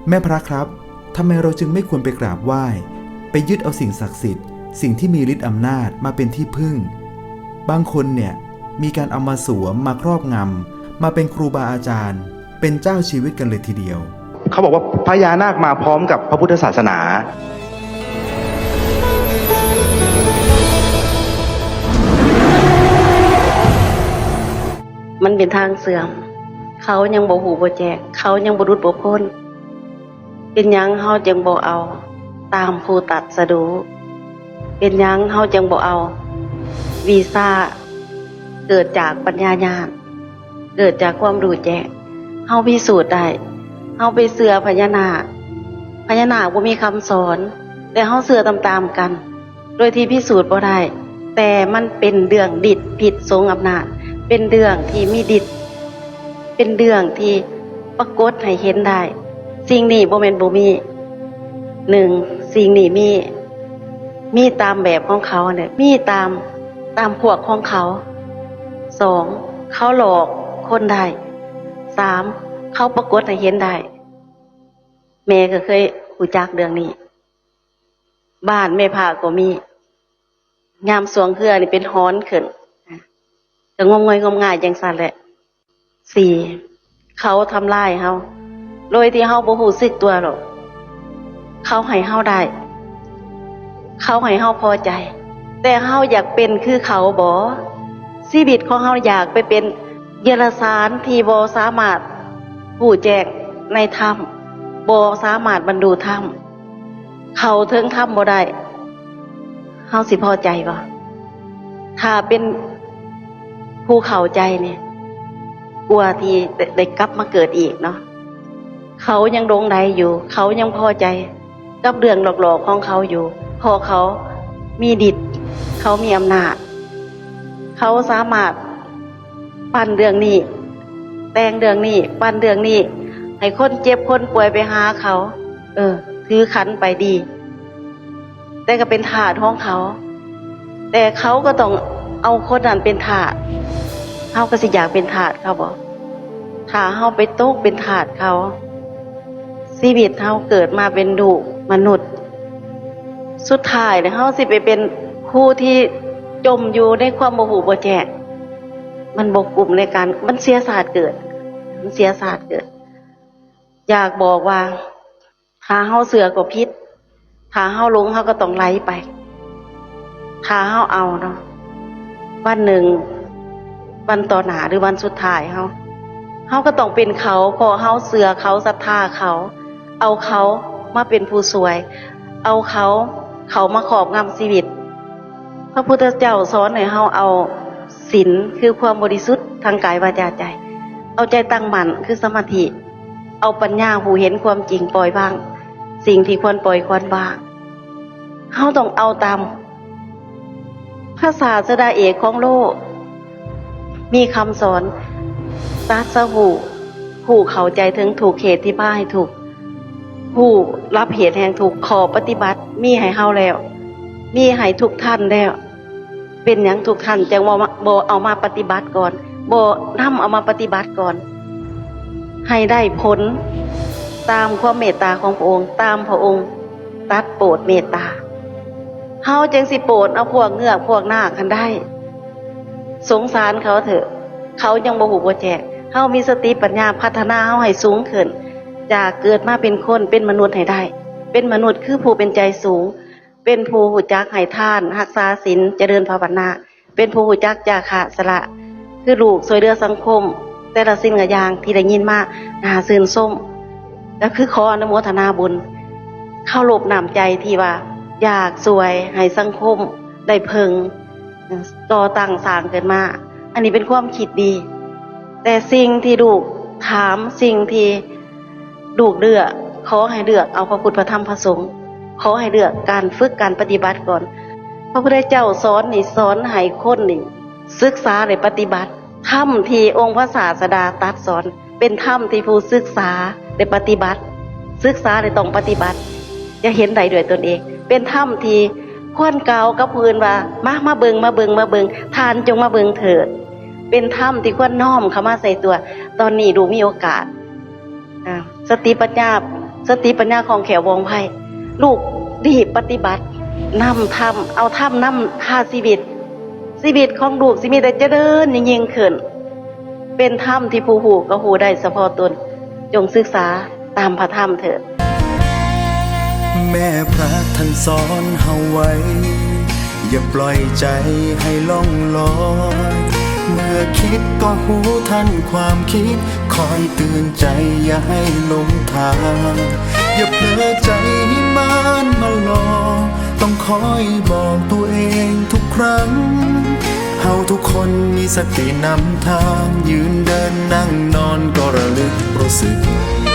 แม่พระครับ ทำไมเราจึงไม่ควรไปกราบไหว้ ไปยึดเอาสิ่งศักดิ์สิทธิ์ สิ่งที่มีฤทธิ์อำนาจมาเป็นที่พึ่ง บางคนเนี่ย มีการเอามาสวม มาครอบงำ มาเป็นครูบาอาจารย์ เป็นเจ้าชีวิตกันเลยทีเดียว เขาบอกว่าพญานาคมาพร้อมกับพระพุทธศาสนา ມັນເປັນທາງເສື່ອມ. ເຂົາຍັງບໍ່ຮູ້ບໍ່ແຈ້ງ, ເຂົາຍັງບໍ່ຫຼຸດບໍ່ພົ້ນ. ເປັນຫຍັງເຮົາຈຶ່ງບໍ່ເອົາຕາມຜູ້ຕັດສະຮູ້? ເປັນຫຍັງເຮົາຈຶ່ງບໍ່ເອົາວິຊາເກີດຈາກປັນຍາຍານ, ເກີດຈາກຄວາມຮູ້ແຈ້ງ? ເຮົາພິສູດໄດ້. ເຮົາໄປເຊື່ອພະຍານາກ, ພະຍານາກບໍ່ມີຄຳສອນ, ແຕ່ເຮົາເຊື່ອຕາມໆກັນ. ໂດຍທີ່ພິສູດບໍ່ໄດ້, ແຕ່ມັນເປັນເລື່ອງດິດຜິດຊົງອຳນາດ, ເປັນເລື່ອງທີ່ມີດິດ, ເປັນເລື່ອງທີ່ປາກົດໃຫ້ເຫັນໄດ້. ສິ່ງນີ້ບໍ່ແມ່ນບໍ່ມີ. ໜຶ່ງ, ສິ່ງນີ້ມີ, ມີຕາມແບບຂອງເຂົາຫັ້ນແຫຼະ, ມີຕາມ, ຕາມພວກຂອງເຂົາ. ສອງ, ເຂົາຫຼອກຄົນໄດ້. ສາມ, ເຂົາປາກົດໃຫ້ເຫັນໄດ້. ແມ່ກໍເຄີຍຮູ້ຈັກເລື່ອງນີ້. ບ້ານແມ່ພະກໍມີ, ຍາມຊ່ວງເຮືອນີ້ເປັນຫອນຂຶ້ນ, ກໍງົມງອຍງົມງາຍຈັ່ງຊັ້ນແຫຼະ. ສີ່, ເຂົາທຳລາຍເຮົາ ໂດຍທີ່ເຮົາບໍ່ຮູ້ສຶກຕົວດອກ. ເຂົາໃຫ້ເຮົາໄດ້, ເຂົາໃຫ້ເຮົາພໍໃຈ, ແຕ່ເຮົາຢາກເປັນຄືເຂົາບໍ? ຊີວິດຂອງເຮົາຢາກໄປເປັນເດຍລະສານທີ່ບໍ່ສາມາດຮູ້ແຈ້ງໃນທຳ, ບໍ່ສາມາດບັນລຸທຳ. ເຂົ້າເຖິງທຳບໍ່ໄດ້, ເຮົາຊິພໍໃຈບໍ່? ຖ້າເປັນຜູ້ເຂົ້າໃຈນີ້ ກວ່າທີ່ໄດ້ກັບມາເກີດອີກເນາະ, ເຂົາຍັງຫຼົງໄຫຼຢູ່, ເຂົາຍັງພໍໃຈກັບເລື່ອງຫຼອກໆຂອງເຂົາຢູ່, ເພາະເຂົາມີດິດ, ເຂົາມີອຳນາດ, ເຂົາສາມາດ ປັ້ນເລື່ອງນີ້, ແຕ່ງເລື່ອງນີ້, ປັ້ນເລື່ອງນີ້, ໃຫ້ຄົນເຈັບຄົນປ່ວຍໄປຫາເຂົາ, ເອີ, ຖືຂັນໄປດີ, ແຕ່ກໍເປັນທາດຂອງເຂົາ, ແຕ່ເຂົາກໍຕ້ອງເອົາຄົນນັ້ນເປັນທາດ. ເຮົາກໍຊິຢາກເປັນທາດເຂົາບໍ? ຖ້າເຮົາໄປຕົກເປັນທາດເຂົາ, ຊີວິດເຮົາເກີດມາເປັນລູກມະນຸດ, ສຸດທ້າຍແລ້ວເຮົາຊິໄປເປັນຜູ້ທີ່ຈົມຢູ່ໃນຄວາມບໍ່ຮູ້ບໍ່ແຈ້ງ. ມັນບໍ່ກຸ້ມໃນການ, ມັນເສຍຊາດເກີດ, ມັນເສຍຊາດເກີດ. ຢາກບອກວ່າ ຖ້າເຮົາເຊື່ອກໍຜິດ, ຖ້າເຮົາຫຼົງເຮົາກໍຕ້ອງໄຫຼໄປ. ຖ້າເຮົາເອົາເນາະ, ວັນໜຶ່ງ, ວັນຕໍ່ໜ້າ ຫຼື ວັນສຸດທ້າຍເຮົາ, ເຮົາກໍຕ້ອງເປັນເຂົາ, ເພາະເຮົາເຊື່ອເຂົາ, ສັດທາເຂົາ, ເອົາເຂົາມາເປັນຜູ້ຊ່ວຍ, ເອົາເຂົາເຂົ້າມາຄອບງຳຊີວິດ. ພະພຸດທະເຈົ້າສອນໃຫ້ເຮົາເອົາສິນ ຄືຄວາມບໍລິສຸດທາງກາຍ ວາຈາ ໃຈ, ເອົາໃຈຕັ້ງໝັ້ນ ຄືສະມາທິ, ເອົາປັນຍາຮູ້ເຫັນຄວາມຈິງ, ປ່ອຍວາງສິ່ງທີ່ຄວນປ່ອຍຄວນວາງ. ເຮົາຕ້ອງເອົາຕາມພະສາສະດາເອກຂອງໂລກ, ມີຄຳສອນຕັດສະຮູ້, ຮູ້ເຂົ້າໃຈເຖິງທຸກ, ເຫດທີ່ພາໃຫ້ທຸກ, ຮູ້ລັບເຫດແຫ່ງທຸກ, ຂໍ້ປະຕິບັດມີໃຫ້ເຮົາແລ້ວ, ມີໃຫ້ທຸກທ່ານແລ້ວ. ເປັນຫຍັງທຸກທ່ານຈັ່ງບໍ່ມາ, ບໍ່ເອົາມາປະຕິບັດກ່ອນ, ບໍ່ນຳເອົາມາປະຕິບັດກ່ອນ ໃຫ້ໄດ້ຜົນຕາມຄວາມເມດຕາຂອງພະອົງ, ຕາມພະອົງຕັດໂປດເມດຕາ. ເຮົາຈຶ່ງຊິໂປດເອົາພວກເງືອກພວກນາກຫັ້ນໄດ້. ສົງສານເຂົາເຖາະ, ເຂົາຍັງບໍ່ຮູ້ບໍ່ແຈ້ງ. ເຮົາມີສະຕິປັນຍາພັດທະນາເຮົາໃຫ້ສູງຂຶ້ນ, ຈາກເກີດມາເປັນຄົນ, ເປັນມະນຸດໃຫ້ໄດ້, ເປັນມະນຸດຄືຜູ້ເປັນໃຈສູງ, ເປັນຜູ້ຮູ້ຈັກໃຫ້ທານ, ຮັກສາສິນ, ຈະເລີນພາວະນາ, ເປັນຜູ້ຮູ້ຈັກຈາຄະສະຫຼະ ຄືລູກຊ່ວຍເຫຼືອສັງຄົມ. ແຕ່ລະສິ່ງລະຢ່າງທີ່ໄດ້ຍິນມາໜ້າຊື່ນຊົມ ກໍຄືຂໍອະນຸໂມທະນາບຸນ, ເຄົາລົບນ້ຳໃຈທີ່ວ່າຢາກຊ່ວຍໃຫ້ສັງຄົມໄດ້ເພິ່ງ, ກໍ່ຕັ້ງສ້າງຂຶ້ນມາ. ອັນນີ້ເປັນຄວາມຄິດດີ. ແຕ່ສິ່ງທີ່ລູກຖາມ, ສິ່ງທີ່ ລູກເລືອກ, ຂໍໃຫ້ເລືອກເອົາພະພຸດ ພະທຳ ພະສົງ, ຂໍໃຫ້ເລືອກການຝຶກການປະຕິບັດກ່ອນ. ພະພຸດທະເຈົ້າສອນນີ້ ສອນໃຫ້ຄົນນີ້ສຶກສາ ແລະ ປະຕິບັດ. ທຳທີ່ອົງພະສາສະດາຕັດສອນ ເປັນທຳທີ່ຜູ້ສຶກສາ ແລະ ປະຕິບັດ, ສຶກສາ ແລະ ຕ້ອງປະຕິບັດ ຈະເຫັນໄດ້ດ້ວຍຕົນເອງ. ເປັນທຳທີ່ຄວນກ່າວກັບຜູ້ອື່ນວ່າ ມາ, ມາເບິ່ງ, ມາເບິ່ງ, ມາເບິ່ງ, ທ່ານຈົ່ງມາເບິ່ງເຖີດ. ເປັນທຳທີ່ຄວນນ້ອມເຂົ້າມາໃສ່ຕົວ. ຕອນນີ້ລູກມີໂອກາດ ອາ ສະຕິປັນຍາ ສະຕິປັນຍາຄ່ອງແຄ້ວວ່ອງໄວ, ລູກດີບປະຕິບັດ, ນຳທຳ, ເອົາທຳນຳພາຊີວິດ, ຊີວິດຂອງລູກຊິມີແຕ່ຈະເລີນຍິ່ງໆຂຶ້ນ, ເປັນທຳທີ່ຜູ້ຮູ້ກໍຮູ້ໄດ້ສະເພາະຕົນ, ຈົ່ງສຶກສາຕາມພະທຳເທີດ. ແມ່ພະທ່ານສອນເຮົາໄວ້ ຢ່າປ່ອຍໃຈໃຫ້ລ່ອງລອຍ, ເມື່ອຄິດກໍຮູ້ທັນຄວາມຄິດ, ຄອຍເຕືອນໃຈຢ່າໃຫ້ຫຼົງທາງ, ຢ່າເຜີໃຈໃຫ້ມານມາຫຼອກ, ຕ້ອງຄອຍບອກຕົວເອງທຸກຄັ້ງ, ເຮົາທຸກຄົນມີສະຕິນຳທາງ, ຢືນເດີນນັ່ງນອນກໍລະລຶກຮູ້ສຶກ.